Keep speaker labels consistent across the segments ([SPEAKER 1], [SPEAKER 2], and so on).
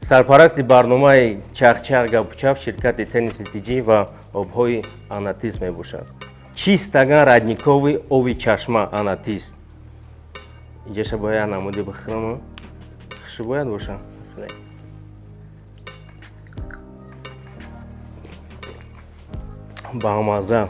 [SPEAKER 1] Сарпарасти барномаи Чахчах гапучап ширкати Тенниси Тиҷӣ ва обҳои Анатис мебошад. Чистаган родниковый ови чашма Анатис. Инҷаша бояд намуди бихӯрам, хушу бояд боша. Бамаза.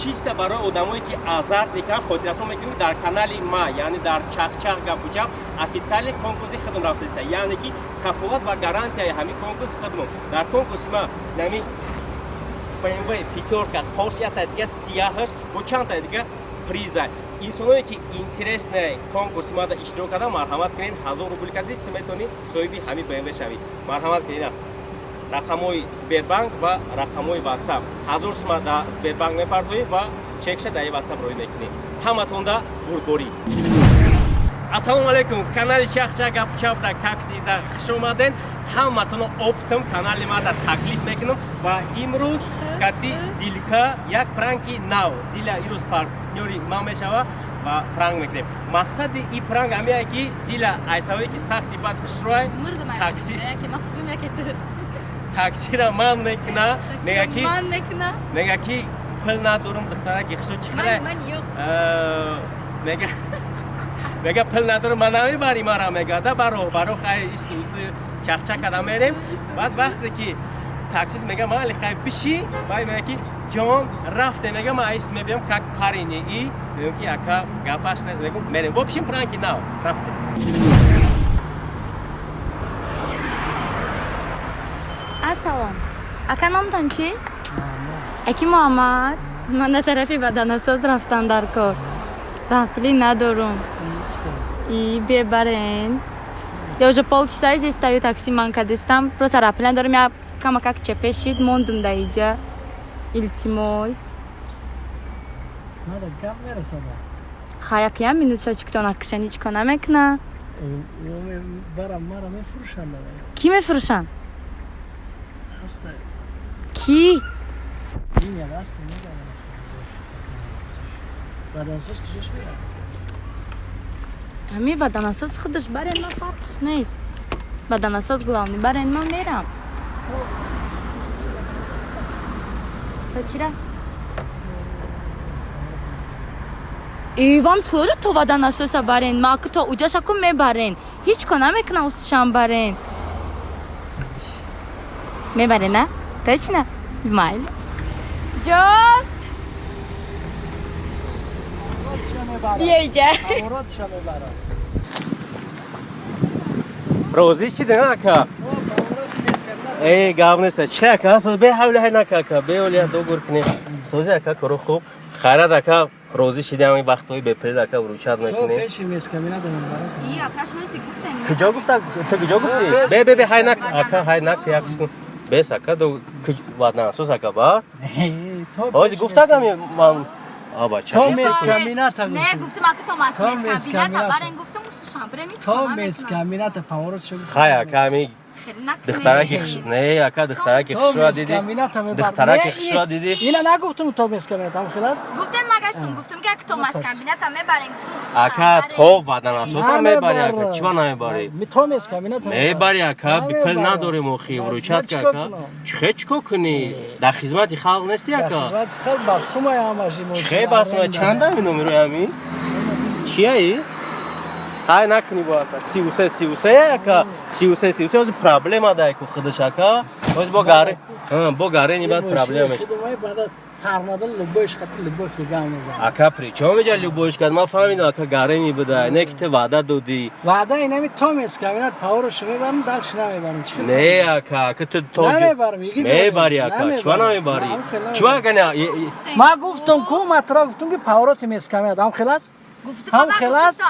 [SPEAKER 1] Чиста барои одамое ки азарт мекунанд, хотиррасон мекунем, дар канали ма, яъне дар Чахчах гапучап, официальный конкурси худм рафтаиста, яъне ки кафолат ва гарантияи ҳамин конкурси худмон. Дар конкурси ма нами БМВ пятёрка қош, якта дига сияҳаш бо чандта дига приза. Инсоное ки интересне конкурси мада иштирок кардан, марҳамат кунед. 1000 рубл кардӣ, ту метавонӣ соҳиби ҳамин БМВ шавӣ. Марҳамат кунед, рақамҳои Сбербанк ва рақамҳои Ватсап. 1000 сума дар Сбербанк мепартоӣ ва чекша дар Ватсап роҳӣ мекунӣ. Ҳаматонда бурдборӣ. Ассалому алайкум, канали Чахчах гапучап да каксида хуш омаден. Ҳаматонро оптом канали мада таклиф мекунам ва имрӯз кати Дилка як пранки нав. Диля имрӯз партнёри ман мешава ва пранк мекунем. Мақсади ин пранк ҳамие ки Диля айсавое ки сахти бад хушрӯай, такси таксира ман мекуна, мега ки мега ки пул надорам, духтараки хушо чӣ хеле мега, мега пул надорам, ман намебари мара, мега да баро баро, хай исуси чахчак када мерем. Баъд вақте ки таксист мега майли, хай биши, баъд мега ки ҷон рафте, мега ман айс мебиям как парень и мегӯям ки ака гапаш нест, мегӯм мерем. В общем, пранки нав, рафте.
[SPEAKER 2] Ассалом, ака, номтон чӣ? Аки Муҳаммад. Ман дар тарафи баданасоз рафтам, дар кор раҳпулӣ надорум и бебарен. Я уже полчаса здесь стою, такси ман кадистам, просто раҳпулӣ надорум, я камакак чепе шид, мондум да иҷа, илтимос.
[SPEAKER 3] Гап мерасада.
[SPEAKER 2] Хай, як я минутша чиктон акшан ҳеҷ кор намекуна.
[SPEAKER 3] Барам, мара мефурӯшанд.
[SPEAKER 2] Кӣ мефурӯшанд? Кӣ?
[SPEAKER 3] Линия аст, баданасоз куҷош мерам?
[SPEAKER 2] Ҳамин баданасоз худаш барен, ман фарқш нест, баданасоз главный барен, ман мерам. То чира? И вам сложно то баданасоса барен, ма то уҷашаку мебарен, ҳеҷ кор намекунам, усшам барен, мебарен, а точно майли ҷон, биё иҷа.
[SPEAKER 1] Розӣ шидем, ака? Э, гап неста, чи ака, бе ҳавли ҳай нака, ака, беолия догур кунем. Сози, ака, коро хуб, хайрат, ака, розӣ шидем, ин вақтҳои бепулид, ака, вручать мекунем. Куҷо гуфта? Ту куҷо гуфтӣ? Бе, бе, бе, ҳай нак, ака, ҳай нак, як секунд, бес, ака, ду ватнасоз, ака, ба ҳози гуфтагам ман абача.
[SPEAKER 3] То мескамината.
[SPEAKER 2] Не, гуфтам, ака, то мескамината барен, гуфтам усушам брем, ҳеҷ
[SPEAKER 3] то мескамината поворот шуд.
[SPEAKER 1] Хай, ака, ами духтараки, не, ака, духтараки хушрӯа диди, духтараки хушрӯа диди.
[SPEAKER 3] Ина нагуфтум то мескамината, ам хел аст.
[SPEAKER 2] Гуфтем, магаштум гуфтум ки ака то мескамината мебарен, гуфтум.
[SPEAKER 1] Ака, то ваданасоса мебари, ака, чиба намебари?
[SPEAKER 3] То мескамината
[SPEAKER 1] мебари, ака, бипул надорем охи, вручать ка, ака. Чихе чико кунӣ? Дар хизмати халқ нести, ака?
[SPEAKER 3] Хизмати халқ басумай ҳамаши.
[SPEAKER 1] Чихе басумай? Чанда ами номерои ами чияи? Ҳай накунӣ бо, ака, 33 33, ака, 33 33, ҳозир проблема дай ку худаш, ака, ҳозир бо гари, бо гарени баъд проблема мешавад.
[SPEAKER 3] Фарнада любойш қати любой хигам мезанад.
[SPEAKER 1] Ака, причём иҷа любойш кад? Ман фаҳмидам, ака, гарени буда, не ки ту ваъда додӣ.
[SPEAKER 3] Ваъда инами то мескаминат паворошо мебарам, дальше намебарам.
[SPEAKER 1] Не, ака, ака, ту то
[SPEAKER 3] намебарам.
[SPEAKER 1] Мебари, ака, чиба намебари? Чиба, ака?
[SPEAKER 3] Ман гуфтам ку, ман туро гуфтам ки повороти мескаминат ам хел аст. Ҳам хел аст.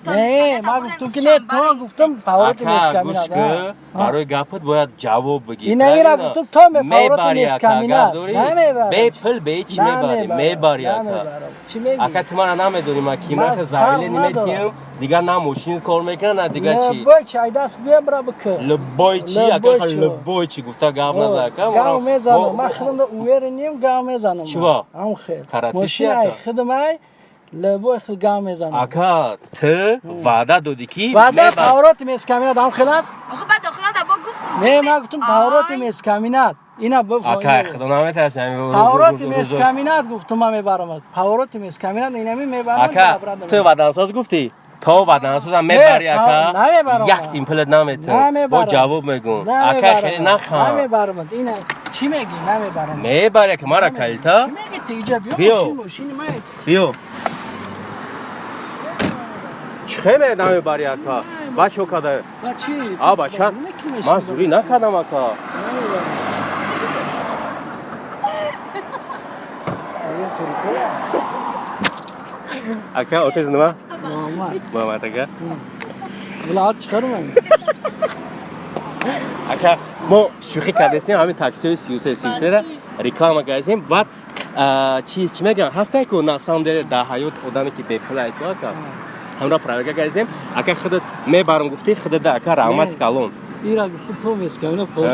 [SPEAKER 3] Не, ман гуфтам ки не, то гуфтам повороти мескаминат.
[SPEAKER 1] Барои гапат бояд ҷавоб бигӣ.
[SPEAKER 3] Инамира гуфтам, то повороти мескаминат.
[SPEAKER 1] Намебарам. Бе пул, бе чӣ мебари? Мебари, ака. Ака, ту мара намедонӣ, ман ки ман заявление метиҳам, дигар на мошин кор мекунад, на дигар чӣ.
[SPEAKER 3] Любой чи айдаст бия, бира бикӯ.
[SPEAKER 1] Любой чи, ака, любой чи гуфта гап наза, ака.
[SPEAKER 3] Гап мезанам, ман худам уверенем, гап мезанам.
[SPEAKER 1] Чиба?
[SPEAKER 3] Ам хел.
[SPEAKER 1] Каратиши,
[SPEAKER 3] мошин ай худам ай. Лебой хел гам мезанам.
[SPEAKER 1] Ака, ту ваъда додӣ ки
[SPEAKER 3] ваъда повороти мескаминат ҳам хел аст?
[SPEAKER 2] Охи баъд охирон да бо гуфтум.
[SPEAKER 3] Не, ман гуфтум повороти мескаминат. Ина бифаҳм.
[SPEAKER 1] Ака, худо наметарсӣ.
[SPEAKER 3] Повороти мескаминат гуфтум ман мебарам. Повороти мескаминат инами мебарам.
[SPEAKER 1] Ака, ту ваъдансоз гуфтӣ? То ваъдансозам мебарӣ ака?
[SPEAKER 3] Намебарам.
[SPEAKER 1] Як тим пулат наметам. Бо ҷавоб мегӯм. Ака, хеле нахан.
[SPEAKER 3] Намебарам. Ина чӣ мегӣ? Намебарам.
[SPEAKER 1] Мебарӣ ака, мара калита.
[SPEAKER 3] Чӣ мегӣ ту иҷа биё мошин мошини ман.
[SPEAKER 1] Биё. Чӣ хеле намебарӣ ака? Бачо када.
[SPEAKER 3] Бачи.
[SPEAKER 1] А бача. Ман зурӣ накардам ака. Ака, отез nima?
[SPEAKER 3] Muhammad.
[SPEAKER 1] Muhammad aka.
[SPEAKER 3] Bular chiqarmang.
[SPEAKER 1] Ака, мо шӯхӣ кардастем, ҳамин таксиҳои 33 33-ра реклама кардастем. Баъд чиз чӣ мегӯям, ҳастае ку на самом деле дар ҳаёт одаме ки бепулае ку ака. Ҳамро проверка кардастем. Ака, худат мебарам гуфтӣ, худата ака раҳмати калон.
[SPEAKER 3] Ира гуфтум то мескамина пол.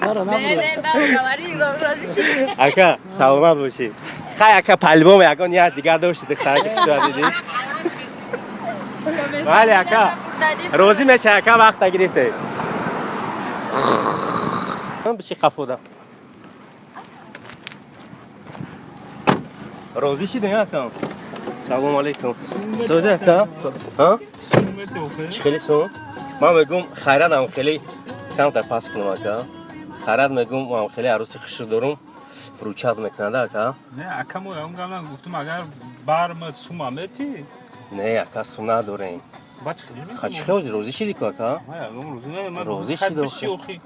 [SPEAKER 3] Мара
[SPEAKER 1] Ака, саломат бошӣ. Хай ака, по-любому ягон ният дигар дошти, духтараки хушро дидӣ. Бале ака, розӣ мешавӣ ака, вақта гирифте. Биши қафода. Розӣ шидем ака? Салом алейкум. Сӯзи ака? Чӣ хеле сум? Ман мегӯм хайратам хеле камтар пас кунам ака. Хайрат мегӯм ман хеле арӯси хушро дорум. Фурӯчат мекунада ака?
[SPEAKER 4] Не, ака, мо он гап гуфтум, агар бармад сума мети?
[SPEAKER 1] Не, ака, сум надорем.
[SPEAKER 4] Ба чӣ хеле?
[SPEAKER 1] Ха, чӣ хеле розӣ шидӣ ку ака? Розӣ шидӣ. Охи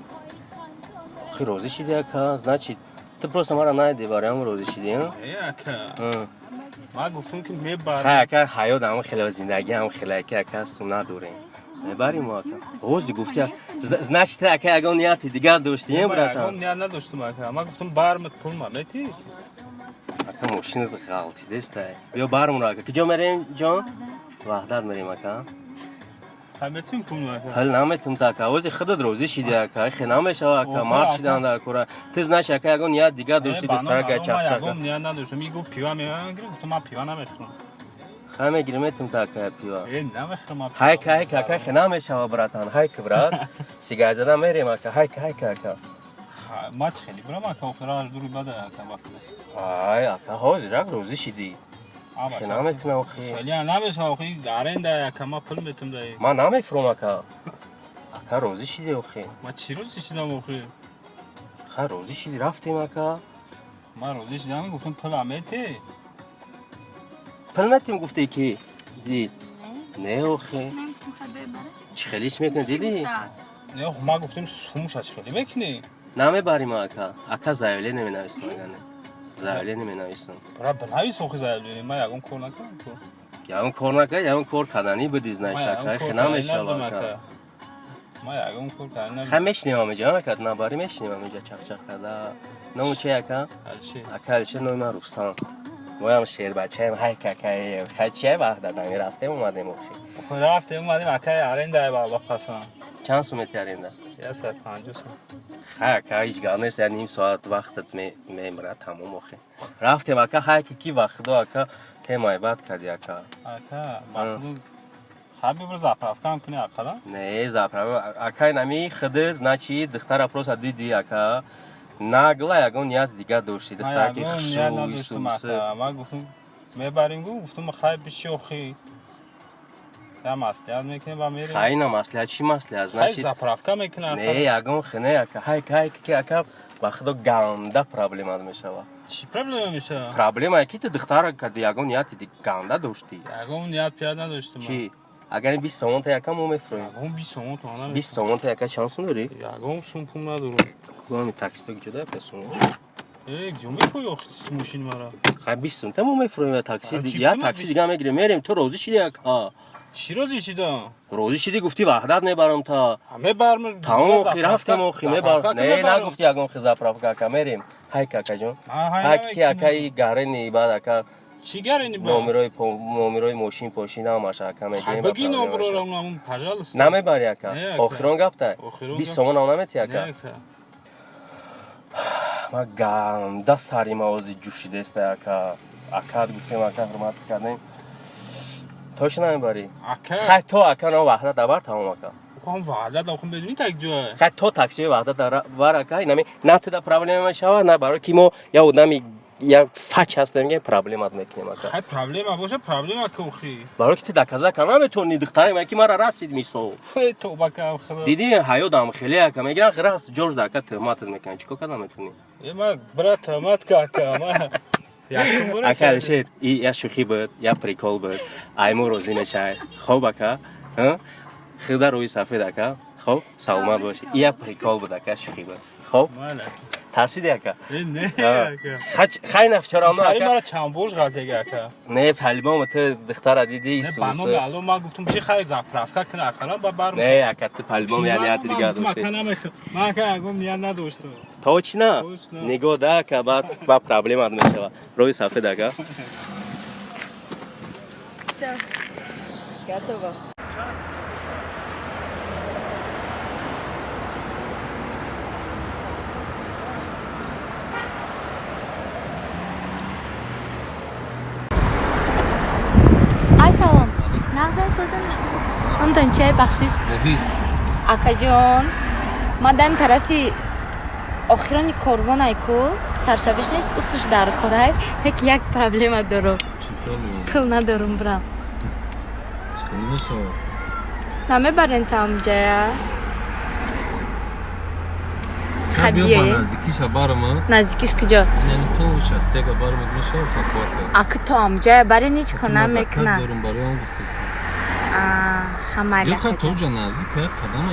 [SPEAKER 1] розӣ шидӣ ака, значит, ту просто мара найди барои ҳам розӣ шидӣ,
[SPEAKER 4] Не, ака. Ман гуфтум ки мебарам.
[SPEAKER 1] Хай ака, ҳаёт ҳам хеле зиндагӣ ҳам хеле ака, ака сум надорем. Мебарем ака. Ҳозир гуфти, значит, ака ягон нияти дигар доштӣ, братан?
[SPEAKER 4] Ягон ният надоштум ака. Ман гуфтум бармад пул ма мети?
[SPEAKER 1] Ака, мошинат ғалтидестай. Биё бармуро ака. Куҷо мерем, ҷон? Ваҳдат мерем ака.
[SPEAKER 4] Метим пул ака.
[SPEAKER 1] Пул наметим та ака. Ҳозир худат розӣ шидӣ ака. Хе намешава ака. Мард шидан дар кора. Ту знаешь ака ягон ният дигар доштӣ, духтарака чақчака.
[SPEAKER 4] Ягон ният надоштум. И гуфт пива мегирам, гуфтум ман пива намехӯрам.
[SPEAKER 1] Хай мегирем, метим та ака пива.
[SPEAKER 4] Э, намехӯрам.
[SPEAKER 1] Ҳайка, ҳайка ака, хе намешава братан. Ҳайка брат. Сигар зада мерем ака. Ҳайка, ҳайка ака.
[SPEAKER 4] Ма чӣ хеле бурам ака, охира дури бада ака вақт.
[SPEAKER 1] Ай ака, ҳозир як розӣ шидӣ. Хе наметунам охи.
[SPEAKER 4] Хеле намешава охи, аренда ака, ма пул метум дай.
[SPEAKER 1] Ман намефурам ака. Ака, розӣ шидӣ охи.
[SPEAKER 4] Ма чӣ розӣ шидам охи?
[SPEAKER 1] Хай розӣ шидӣ, рафтем ака.
[SPEAKER 4] Ман розӣ шидам, гуфтум пул мети.
[SPEAKER 1] Пул метим гуфте ки? Дид. Не охи. Чӣ хеле иш мекунӣ, дидӣ?
[SPEAKER 4] Не, ма гуфтем сумша чӣ хеле мекунӣ?
[SPEAKER 1] Намебарим ака. Ака, заявление менависам агане. Заявление менависам.
[SPEAKER 4] Бра, бинавис охи заявление, ман ягон кор накардам.
[SPEAKER 1] Ягон кор накард, ягон кор карданӣ буди, знаешь, ака, хе намешава ака.
[SPEAKER 4] Ма ягон кор карданӣ.
[SPEAKER 1] Хай мешинем ҳамиҷа, ака, набарӣ мешинем ҳамиҷа чақчақ карда. Ному чи ака?
[SPEAKER 4] Алишер.
[SPEAKER 1] Ака Алишер, номи ман Рустам. Моям шербачаем, ҳай какаем. Хай чия ваҳдатами рафтем омадем охи.
[SPEAKER 4] Рафтем омадем ака, аренда ба қасам.
[SPEAKER 1] Чанд сум мети аренда?
[SPEAKER 4] 150 сум.
[SPEAKER 1] Хай ака, ҳеҷ гап нест, я ним соат вақтат мемирад, тамом охи. Рафтем ака, ҳай ки ки вақтдо ака, темай бад кардӣ ака.
[SPEAKER 4] Ака, вақтдо хай бибр заправка ҳам кунӣ ақала?
[SPEAKER 1] Не, заправка ака нами худӣ, значит, духтара просто диди ака. Нагла ягон ният дигар доштӣ, духтараки
[SPEAKER 4] хушрӯ, исусы. Ман гуфтум мебарем, гуфтум хай биши охи. Я маслиҳат мекунем ва мерем.
[SPEAKER 1] Хай на маслиҳат, чӣ маслиҳат?
[SPEAKER 4] Значит, заправка мекунам.
[SPEAKER 1] Не, ягон хе не ака, ҳай ҳай ки ака, ба худо ганда проблема мешава.
[SPEAKER 4] Чӣ проблема мешава?
[SPEAKER 1] Проблема ки ту духтара кади ягон нияти ганда доштӣ.
[SPEAKER 4] Ягон ният пият надоштум.
[SPEAKER 1] Чӣ? Агар ин 20 сомон та яка мо мефурӯем.
[SPEAKER 4] Ягон 20 сомон то намефурӯем.
[SPEAKER 1] 20 сомон та яка чанд сум дорӣ?
[SPEAKER 4] Ягон сум пул надорам.
[SPEAKER 1] Кугами таксито ҷуда яка сум?
[SPEAKER 4] Э, ҷо мекӯи охи мошини мара?
[SPEAKER 1] Хай 20 сум та мо мефурӯем такси, я такси дига мегирем, мерем, ту розӣ шидӣ ака.
[SPEAKER 4] Чӣ розӣ шидам?
[SPEAKER 1] Розӣ шидӣ, гуфтӣ ваҳдат мебарам та.
[SPEAKER 4] Мебарам.
[SPEAKER 1] Тамом охи, рафтем охи, мебарам. Не, нагуфтӣ ягон хи заправка ака, мерем. Ҳай какаҷон. Ҳай ки акаи гарени баъд ака.
[SPEAKER 4] Чӣ гарени баъд?
[SPEAKER 1] Номерои мошин пошин ҳамаш ака мегирем.
[SPEAKER 4] Баги номерора унам, пожалуйста.
[SPEAKER 1] Намебарӣ ака. Охирон гапта. 20 сомон ҳам наметӣ ака. Ма ганда сари мавози ҷӯшидеста ака. Акад гуфтем, ака, ҳурмат кардем. Точно намебарӣ? Хай, то ака на Ваҳдат дабар, тамом, ака.
[SPEAKER 4] Хом Ваҳдат охум бедуни так ҷой.
[SPEAKER 1] Хай, то таксиҳои Ваҳдат бар, ака, инами на туда проблема мешава, на барои ки мо я одами я фач ҳастем, ки проблемат мекунем, ака.
[SPEAKER 4] Хай, проблема боша, проблема ки охи.
[SPEAKER 1] Барои ки ту доказа кар наметавонӣ, духтаре ки мара расид, мисол.
[SPEAKER 4] Тоба кам, худо.
[SPEAKER 1] Дидӣ, ҳаёдам хеле, ака, мегиран, раст ҷош да, ака, туҳматат мекунан, чикор карда метавонӣ?
[SPEAKER 4] Э, ма брат, туҳмат ка, ака, ма
[SPEAKER 1] ака Алишер, и я шӯхӣ буд, я прикол буд, айму розӣ мешавай. Хоб, ака, худа рӯи сафед, ака. Хоб, саломат бошӣ. И я прикол буд, ака, шӯхӣ буд. Хоб, тарсиди, ака?
[SPEAKER 4] Не, ака.
[SPEAKER 1] Хай, на, всё равно, ака.
[SPEAKER 4] Мара чанд бош ғалтега, ака.
[SPEAKER 1] Не, по-любому ту духтара диди.
[SPEAKER 4] Не, ба номи Алло, ман гуфтум, чи хай заправка кина, ақаллан ба бар.
[SPEAKER 1] Не, ака, ту по-любому я нияти дига дошти.
[SPEAKER 4] Ман, ака, ягон ният надоштам.
[SPEAKER 1] Точно? Нигоҳ да, ака, баъд ба проблемат мешава. Рӯи сафед, ака.
[SPEAKER 2] Готово. Ассалом. Нағзан, созан. Ҳамтон чай, бахшиш. Акаҷон, ман дами тарафи охирони корвонай ку, саршавиш нест, усуш дар корай, ҳек як проблема дорум. Пул надорум брам. Намебарен тамҷая?
[SPEAKER 5] Хабиё наздикиша барма.
[SPEAKER 2] Наздикиш куҷо?
[SPEAKER 5] Яъне то шастега бармад мешава сахвата.
[SPEAKER 2] Аки то амҷая барен, ҳеҷ ко намекуна.
[SPEAKER 5] Дорум, барои он гуфтеси.
[SPEAKER 2] Хамайла.
[SPEAKER 5] Ё хай, тоҷа наздик, як қадам.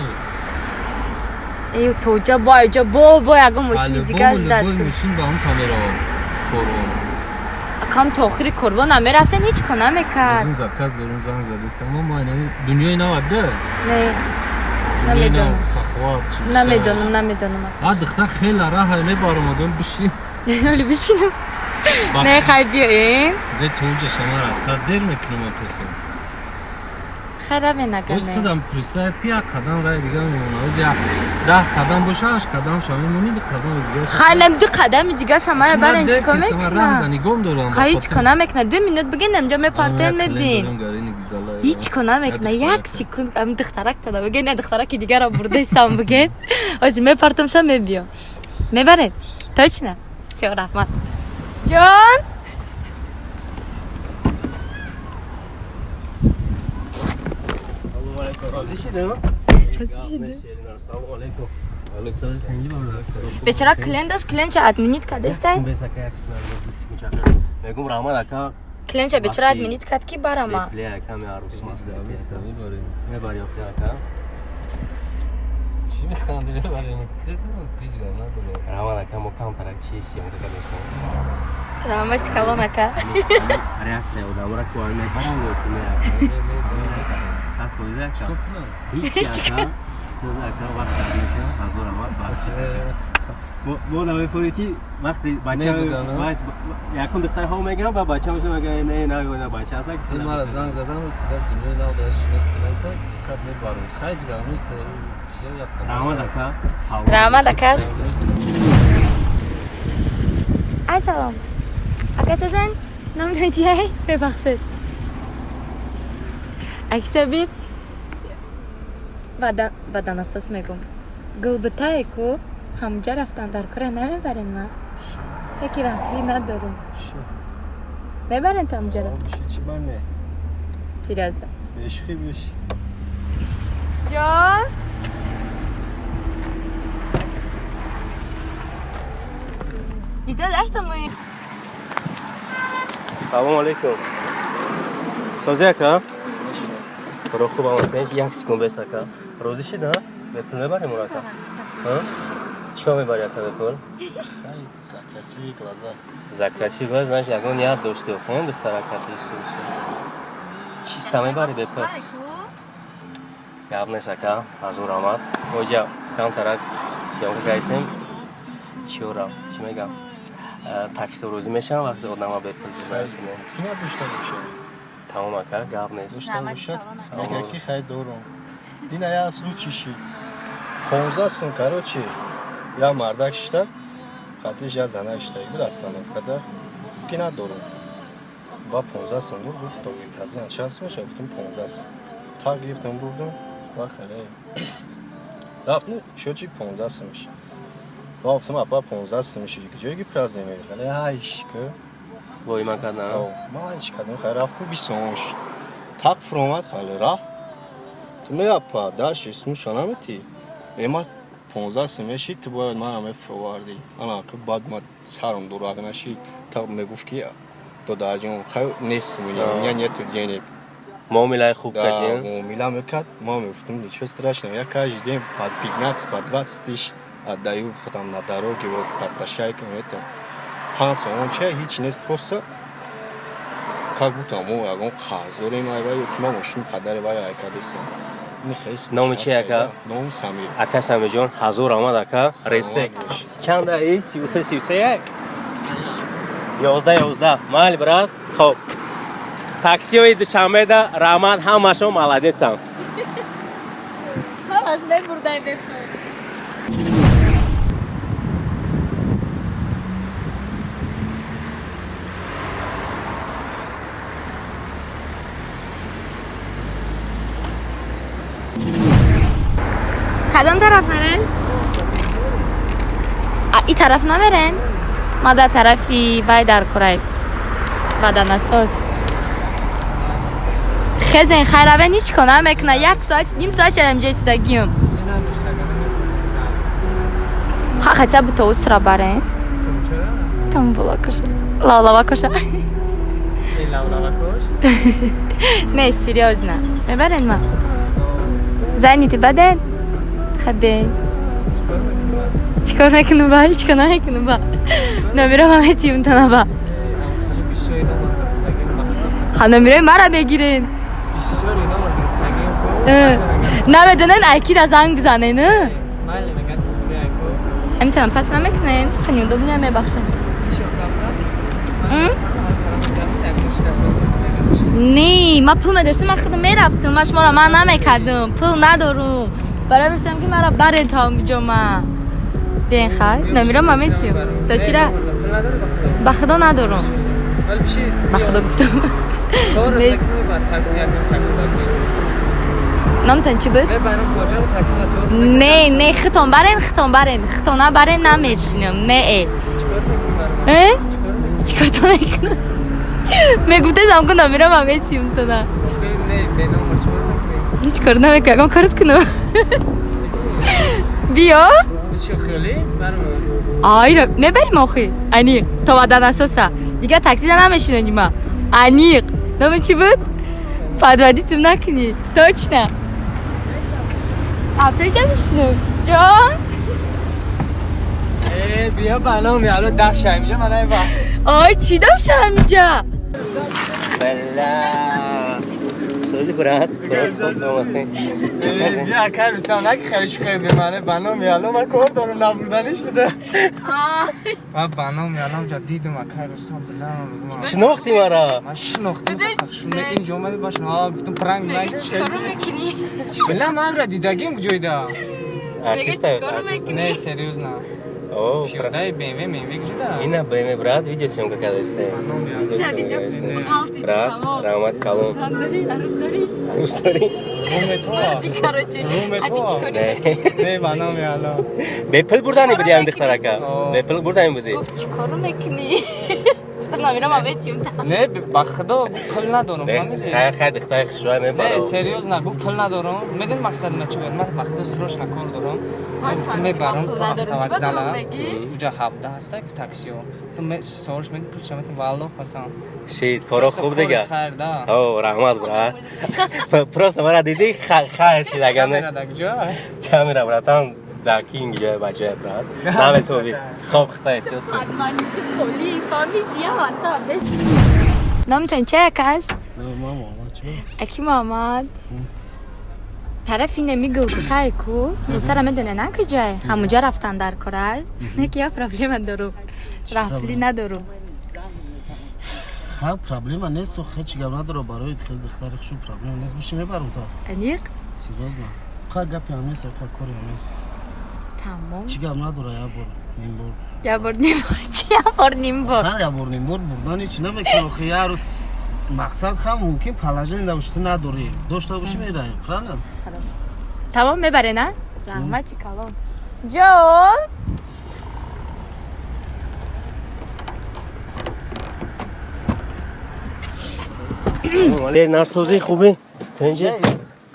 [SPEAKER 2] Э, тоҷа бо айҷа бо ягон мошини дига ждать
[SPEAKER 5] кун. Мошин ба он тамеравад корвон.
[SPEAKER 2] Акам то охири корвон намерафтен, ҳеҷ ко намекард.
[SPEAKER 5] Заказ дорум, занг задистам, мо инами дунёи навад да.
[SPEAKER 2] Не. Намедонам.
[SPEAKER 5] Сахват.
[SPEAKER 2] Намедонам, намедонам.
[SPEAKER 5] А духтар хеле раҳа мебаромадон, бишин.
[SPEAKER 2] Оли бишинам. Не, хай, биёем.
[SPEAKER 5] Не, тоҷа шама рафта дер мекунам, апесам.
[SPEAKER 2] Хай, равен, агар не.
[SPEAKER 5] Остадам, представить ки як қадам раи дига мемона. Оз як 10 қадам боша, ҳашт қадам ша мемонӣ, ду қадами дига.
[SPEAKER 2] Хай, лам ду қадами дига шамая барен, чӣ кор мекуна?
[SPEAKER 5] Нигоҳ дорам.
[SPEAKER 2] Хай, ҳеҷ ко намекуна. 2 минут бигин, амҷа мепартоен, мебин. Ҳеҷ ко намекуна. Як секунд ам духтарак тада бигин, я духтараки дигарро бурдаистам, бигин. Ози мепартамша, мебиём. Мебаред? Точно? Всё, раҳмат. Ҷон!
[SPEAKER 1] Розӣ шидем? Салому алейкум.
[SPEAKER 2] Бечора клиент дошт, клиентша отменить кардестай?
[SPEAKER 1] Мегум, раҳмат, ака.
[SPEAKER 2] Клиентша бечора отменить кард, ки барама.
[SPEAKER 1] Каме арӯс мебари, охи, ака.
[SPEAKER 5] Чӣ механди? Мебарем. Ҳеҷ гап надорам.
[SPEAKER 1] Раҳмат, ака, мо камтарак чи съёмка кардестем.
[SPEAKER 2] Раҳмати калон, ака.
[SPEAKER 1] Реаксия одамора ку мебарам ё ки не, ака? 100%, ака. Ҳеҷ, ака. Ака, вақт мекунам, ҳазор раҳмат, бахшиш. Бо намефаҳмӣ, ки вақте бача якум духтарҳо мегирам ба бача мешавам, мега не, не, не, бача аст.
[SPEAKER 5] Мара занг задам, сигар дунёи нав дар шинос клиента қад мебарам. Хай, ҷигар нест.
[SPEAKER 1] Раҳмат, ака.
[SPEAKER 2] Раҳмат, акаш. Ассалом. Ака, созан, номтон чиай? Бебахшед. Аксаби баданасос мегум. Гулбитае ку ҳамҷа рафтан дар кора, намебарен ма? Яки рафтӣ надорум. Мебарен то ҳамҷаро?
[SPEAKER 6] Чӣ не?
[SPEAKER 2] Серьёзно.
[SPEAKER 6] Бешухӣ беш.
[SPEAKER 2] Ҷон? Ничего, да, что мы...
[SPEAKER 1] Салому алейкум. Созӣ, ака? Худо хуб амад. Як секунд бес, ака. Розӣ шид, а? Бепул мебарем ӯро, ака? Чӣ мебари, ака, бепул?
[SPEAKER 6] Хай, за красивые глаза.
[SPEAKER 1] За красивые глаза, значит, ягон ният дошти, охе, духтарака, ти. Чиста мебари бепул. Гап нест, ака, ҳазор раҳмат. Оҷа камтарак съёмка кардем. Чӣ ора? Чӣ мегам? Таксито розӣ мешавам вақте одама бепул мебарад?
[SPEAKER 6] Надошта бошад.
[SPEAKER 1] Тамом, ака, гап нест.
[SPEAKER 6] Дошта бошад, мега ки хай, дорум. Дина я случай шид. 15 сум, короче, я мардак шиштак, хатиш я занак шиштак буд остановкада. Гуфт ки надорум. Ба 15 сум буд, гуфт то гипразин чанд сум мешавад? Гуфтам 15 сум. Так гирифтам бурдам, ба хале. Рафт, ну, шуд чи 15 сум мешавад. Ба гуфтам апа 15 сум мешавад, ҷое гипразин мери? Хале ҳайш ки.
[SPEAKER 1] Вой ман кардам.
[SPEAKER 6] Ман ҳеч кардам, хай рафт ку 20 сум шуд. Так фуромад, хале рафт. Ту меапа, дальше сумша наметӣ. Ма 15 сум мешид, ту бояд мана мефуровардӣ. Ана ки баъд ма сарам дурак нашид. Так мегуфт ки додарҷон, хай нест у меня, у меня нету денег.
[SPEAKER 1] Муомилаи хуб
[SPEAKER 6] Да,
[SPEAKER 1] кардем.
[SPEAKER 6] муомила мекард, ма мегуфтем ничего страшного, я каждый день по 15, по 20 тысяч отдаю там на дороге, вот попрошайкам это. 5 сомон чай ҳеч нест, просто как будто мо ягон қарз дорем ай вай, ё ки ма мошини падари вай ай кардесам.
[SPEAKER 1] Номи чи ака?
[SPEAKER 6] Номи Самир.
[SPEAKER 1] Ака Самирҷон, ҳазор омад ака.
[SPEAKER 6] Саломат
[SPEAKER 1] Респект.
[SPEAKER 6] бош.
[SPEAKER 1] Чанда и? 33 33 11 11. Майли брат. Хоб. Таксиҳои Душанбеда раҳмат, ҳамашон молодецам.
[SPEAKER 2] Ҳамаш мебурдай бепул. Кадом тараф мерен? И тараф намерен? Ма дар тарафи вай дар курай. Баданасоз. Хезен хайравен ҳеч кор намекуна. Як соат, ним соат шадам ҷо истодагиюм. Ха хотя бы то усра барен. Там була коша. Лавлава коша. Не, серьезно. Мебарен ма? Заняты баден? Хабен. Чикор мекунам ба? Ҳеч кор намекунам ба. Номеро ма метиюм тана ба. Ха номерои мара мегирен. Намедонен айкида занг бизанен. Ҳамитонам пас намекунен. Хани удобно мебахшен. Не, ма пул медоштам, ман худам мерафтам, ман шуморо ман намекардам, пул надорум. Барои мистам ки мара барен то ҳамиҷо ма. Бен хай, номеро ма метиюм. То чира? Ба худо надорум. Ба худо гуфтам. Номтон чӣ буд? Не, не, хитон барен, хитон барен, хитон набарен намешинам. Не. Э? Чикор то мекунам? Мегуфтесам ку номеро ма метиюм тона. Ҳеч кор намекунам, ягон корот кунам. Биё. Айра, мебарим охи. Аниқ, то бадан асоса. Дигар таксида намешинонӣ ма. Аниқ. Номи чӣ буд? Подводитим накунӣ. Точно. Автоша мешинам. Ҷон?
[SPEAKER 5] بیا بنا می الان دف شه اینجا من ای با
[SPEAKER 2] Ой, чӣ дошт ҳамиҷа?
[SPEAKER 1] Бала. Сози брат.
[SPEAKER 4] بیا کار بسیار نک خیلی شوخی به منه بنا می الان من کار دارم نبردنش بده.
[SPEAKER 5] من بنا می الان جا دیدم اکر رستم بلا
[SPEAKER 1] Шинохти мара?
[SPEAKER 5] من شناختم شونه اینجا اومده باش ها گفتم پرنگ
[SPEAKER 2] Мега чикоро мекунӣ?
[SPEAKER 5] بلا من را دیدگیم کجای دا
[SPEAKER 2] Мега
[SPEAKER 1] Артиста.
[SPEAKER 2] чикоро мекунӣ?
[SPEAKER 5] نه серьезно
[SPEAKER 1] О,
[SPEAKER 5] پیاده BMW BMW کجا دا
[SPEAKER 1] Ина БМ брат, видеосъёмка кардастем.
[SPEAKER 2] Видео ғалтиди,
[SPEAKER 1] Брат,
[SPEAKER 2] тамом.
[SPEAKER 1] раҳмат калон.
[SPEAKER 2] Зан дорӣ? Арӯз дорӣ?
[SPEAKER 1] Арӯз дорӣ?
[SPEAKER 2] Марди, короче. Қади чикорӣ
[SPEAKER 1] Не.
[SPEAKER 2] мекунӣ?
[SPEAKER 4] نه بنا می الان
[SPEAKER 1] Бепул бурдани буди ҳам духтарака. Бепул бурдани буди.
[SPEAKER 2] Гуфт чикоро мекунӣ? Гуфтам номеро ма метиюм та.
[SPEAKER 5] نه با خدا پول ندارم فهمیدی
[SPEAKER 1] Хай хай духтари хушрӯй
[SPEAKER 5] نه
[SPEAKER 1] мебарам.
[SPEAKER 5] серьезно گفت پول ندارم میدونی مقصد من چی بود من با خدا سروش نکار دارم
[SPEAKER 2] من
[SPEAKER 5] گفتم
[SPEAKER 2] فهمیدم
[SPEAKER 5] میبرم
[SPEAKER 2] پول
[SPEAKER 5] تو
[SPEAKER 2] ندارم.
[SPEAKER 5] هفته
[SPEAKER 2] چی با
[SPEAKER 5] وکزاله
[SPEAKER 2] دروغ میگی؟
[SPEAKER 5] اونجا 17 هسته که تاکسی ها تو سروش میگی پول شما والله قسم
[SPEAKER 1] Шит, коро хуб дига.
[SPEAKER 5] خیر دا
[SPEAKER 1] О, раҳмат брат. Просто мара дидӣ хайр шид агар не.
[SPEAKER 4] کامرا در کجا
[SPEAKER 1] Камера братан дар кинг ҷоя ба ҷоя брат. Наметоби. Хоб хитай ту.
[SPEAKER 2] Падманити холи фаҳмидӣ ҳамата беш. Номтон чи акаш?
[SPEAKER 6] Ман Муҳаммад чӣ?
[SPEAKER 2] Аки Муҳаммад. Тарафи неми гулгутай ку, гултара медоне на куҷае? Ҳамуҷа рафтан дар корай. Не ки я проблема дорум. Раҳпулӣ надорум.
[SPEAKER 6] Ха проблема нест, ҳеч гап надорам барои хеле духтари хушум проблема нест. Биши мебарам то.
[SPEAKER 2] Аниқ?
[SPEAKER 6] Серьезно. Ха гапи ҳам нест, ха кори ҳам нест.
[SPEAKER 2] Тамом.
[SPEAKER 6] Чӣ гап надора як бор, ним бор.
[SPEAKER 2] Я бор ним бор чи я бор ним бор?
[SPEAKER 6] Ҳар як бор ним бор бурдани чӣ намекунам охи як рӯз
[SPEAKER 7] Мақсад хам мумкин положение набоши, ту надорӣ. Дошта бошӣ мераем, правильно?
[SPEAKER 2] Хорошо. Тамом мебаре, на? Раҳмати калон. Ҷон!
[SPEAKER 1] Нарсозӣ хубӣ? Тинҷи?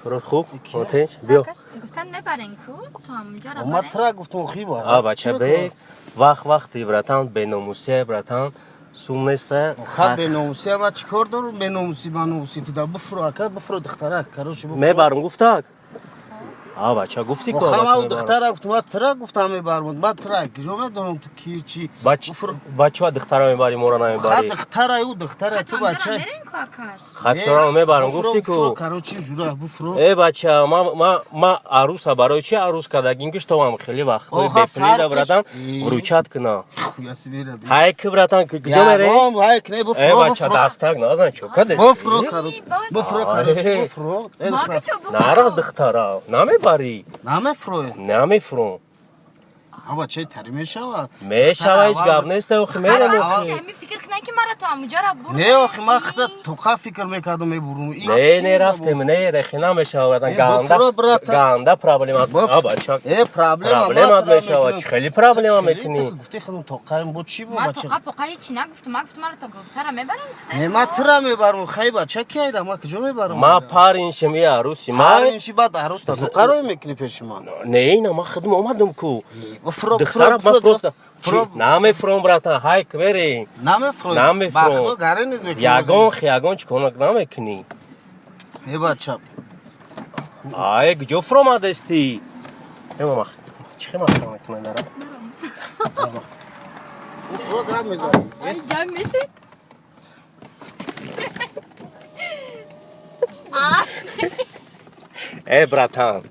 [SPEAKER 1] Корот хуб? Тинҷ? Биё.
[SPEAKER 2] Гуфтан мебарен ку? То ҳаминҷоро
[SPEAKER 7] Ма тра гуфтум хиба.
[SPEAKER 1] А бача бе вақт вақти братан беномусия братан сум неста.
[SPEAKER 7] Ха беномусия ма чӣ кор дорум беномуси ба номуси ту да буфро ака буфро духтарак короче буфро.
[SPEAKER 1] Мебарам гуфтак. А бача гуфти ку.
[SPEAKER 7] Ха ма духтарак гуфтум ма тра гуфтам мебарам. Ма тра киҷо медонам ту ки чи.
[SPEAKER 1] Бача духтара мебари мора намебари.
[SPEAKER 7] Ха духтара ю духтара ту бача.
[SPEAKER 2] Мерен ку акаш?
[SPEAKER 1] Хатсора мебарам гуфти ку.
[SPEAKER 7] Короче жура буфро.
[SPEAKER 1] Э бача ма аруса барои чи арус кардагим ки штовам хеле вақтҳои бепулида братан вручат кунам. Ҳай ки братан куҷо мерем?
[SPEAKER 7] Ҳай ки не буфро.
[SPEAKER 1] Э бача дастак назан чо кадес?
[SPEAKER 7] Буфро короче. Буфро короче буфро.
[SPEAKER 1] Нараз духтара намебарӣ.
[SPEAKER 7] Намефроем.
[SPEAKER 1] Намефром.
[SPEAKER 7] Ҳава чай тари мешавад?
[SPEAKER 1] Мешава ҳеҷ гап нест охи мерем.
[SPEAKER 2] Ҳами фикр кунан ки мара то ҳамуҷора бурд.
[SPEAKER 7] Не охи ман худа тоқа фикр мекардам мебурум.
[SPEAKER 1] Не не рафтем не рехи намешавад ганда ганда проблема. А бача.
[SPEAKER 7] Э проблема
[SPEAKER 1] проблема мешавад. Чӣ хеле проблема мекунӣ?
[SPEAKER 7] Гуфти худам тоқаем бо чӣ бо
[SPEAKER 2] Ма
[SPEAKER 7] бача?
[SPEAKER 2] тоқа поқа ҳеҷ нагуфтум. Ма гуфтум мара то гултара мебарем гуфтем.
[SPEAKER 7] Не ма тура мебарам. Хай бача ки айра ма куҷо мебарам?
[SPEAKER 1] Ма париншим и аруси ма.
[SPEAKER 7] Паринши баъд арус та тоқа рой мекунӣ пеши ман.
[SPEAKER 1] Не ина ма худам омадам ку.
[SPEAKER 7] Буфро
[SPEAKER 1] Духтара ма просто намефром братан ҳай мерем.
[SPEAKER 7] Намефром.
[SPEAKER 1] Намефром. Ягон ягон чӣ кор намекунӣ.
[SPEAKER 7] Э бача.
[SPEAKER 1] Ай куҷо фуромадасти? Э мама чӣ хел махрам мекунад дара?
[SPEAKER 7] Буфро гап мезанӣ.
[SPEAKER 2] Ҷанг меши?
[SPEAKER 1] Э братан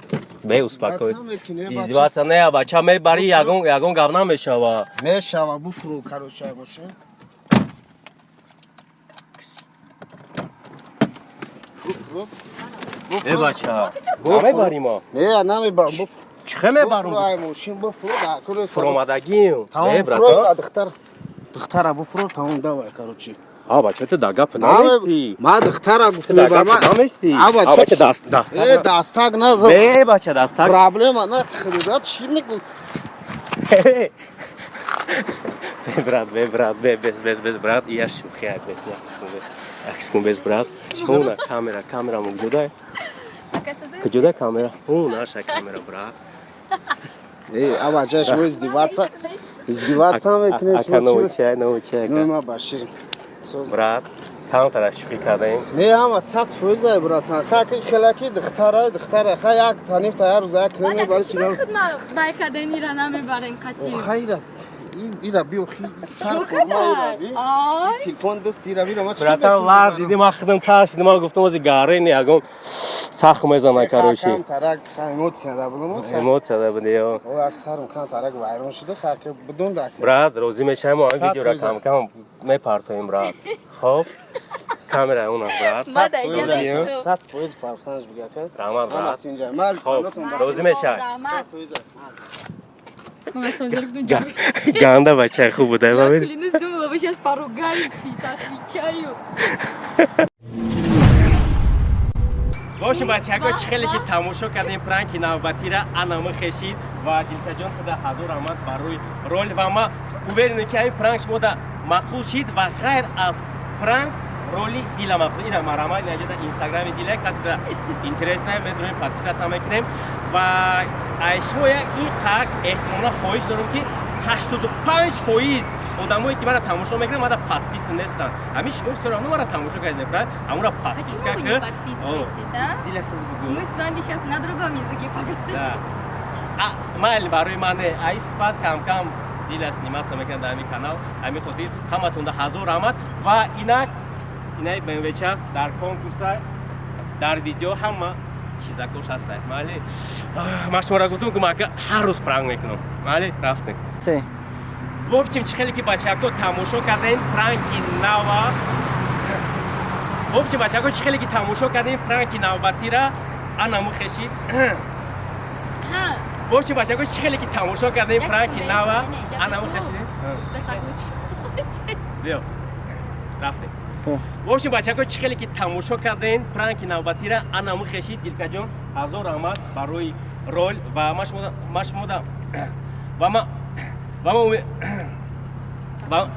[SPEAKER 1] бе успокой. Издеваться не бача мебари ягон ягон гап намешава.
[SPEAKER 7] Мешава буфро короче боша. Буфро.
[SPEAKER 1] Э бача намебари мо.
[SPEAKER 7] Не намебарам буфро.
[SPEAKER 1] Чӣ хел мебарам?
[SPEAKER 7] Буфро ай мошин буфро дар тури
[SPEAKER 1] фуромадагим. Э братан.
[SPEAKER 7] Духтар духтара буфро тамом давай короче.
[SPEAKER 1] А бача ту дар гап намести.
[SPEAKER 7] Ма духтара гуфтам
[SPEAKER 1] мебарам. Намести.
[SPEAKER 7] А бача
[SPEAKER 1] дастак.
[SPEAKER 7] Э дастак назан.
[SPEAKER 1] Э бача дастак.
[SPEAKER 7] Проблема на худо чӣ мегӯ?
[SPEAKER 1] Бе брат, бе брат, бе без без без брат, я шӯхӣ без як секунд без брат. Уна камера, камера муҷуда. Куҷуда камера? У наша камера брат.
[SPEAKER 7] Э, а бача шумо издеваться, издеваться мекунед
[SPEAKER 1] шумо. Ака научай, научай.
[SPEAKER 7] Ну ма башир.
[SPEAKER 1] Брат, камтара шӯхӣ кардем.
[SPEAKER 7] Не, ҳама 100% ай братан. Ха ки хелаки духтара, духтара, ха як таниф та як рӯз як намебари чӣ гап.
[SPEAKER 2] Худ ма байкаданира намебарен қатӣ.
[SPEAKER 7] Хайрат. Ира биё хи сар форма ира би. Телефон даст ира бира ма чӣ
[SPEAKER 1] Братан лар диди ма худам тарсидим ма гуфтам ози гарени ягон сахт мезана короче.
[SPEAKER 7] Кам тарак ха эмоция да будам.
[SPEAKER 1] Эмоция да буди ё.
[SPEAKER 7] О як сарам кам тарак вайрон шуда ха ки бидун да.
[SPEAKER 1] Брат розӣ мешавем мо видеора кам кам мепартоем брат. Хоб камера он аст брат.
[SPEAKER 7] 100% парсанж бига ка.
[SPEAKER 1] Раҳмат брат.
[SPEAKER 7] Хоб
[SPEAKER 1] розӣ мешавем. Ганда бачаи хуб буда.
[SPEAKER 2] Я клянусь, думала, вы сейчас поругаетесь, отвечаю.
[SPEAKER 1] Бошем бачако чӣ хеле ки тамошо кардем пранки навбатира анамы хешид ва Дилкаҷон худа ҳазор раҳмат барои рол ва ма уверенем ки ҳамин пранк шумода маъқул шид ва ғайр аз пранк роли Дила маъқул. Ина марҳамат инаҷода инстаграми Дила касида интересная метавонем подписаться мекунем ва ай шумо як ин қак эҳтимолан хоҳиш дорам ки 85% одамое ки мара тамошо мекунанд мара подписан нестанд. Ҳамин шумо всё равно мара тамошо кардед, правильно? Ҳамура подписка.
[SPEAKER 2] Почему вы не подписываетесь, а?
[SPEAKER 1] Дила хеле бугӯ.
[SPEAKER 2] Мы с вами сейчас на другом языке поговорим.
[SPEAKER 1] Да. А майли барои ман не, ай спас кам-кам Дила сниматься мекунад дар ҳамин канал. Ҳамин хотир ҳаматонда ҳазор раҳмат ва инак инаи БМВча дар конкурса дар видео ҳама чизакош ҳастанд. Майли ман шуморо гуфтам ки ман ҳар рӯз пранк мекунам. Майли рафтем. В общем, чӣ хеле ки бачако тамошо кардем пранки нава. В общем, бачако чӣ хеле ки тамошо кардем пранки навбатира анаму хешид. В общем, бачако чӣ хеле ки тамошо кардем пранки нава анаму хешид. Биё. Рафтем. В общем, бачако, чӣ хеле ки тамошо кардем пранки навбатира, анаму хеши. Дилкаҷон, ҳазор раҳмат барои рол ва ма шумода ва ма ва
[SPEAKER 2] Ба.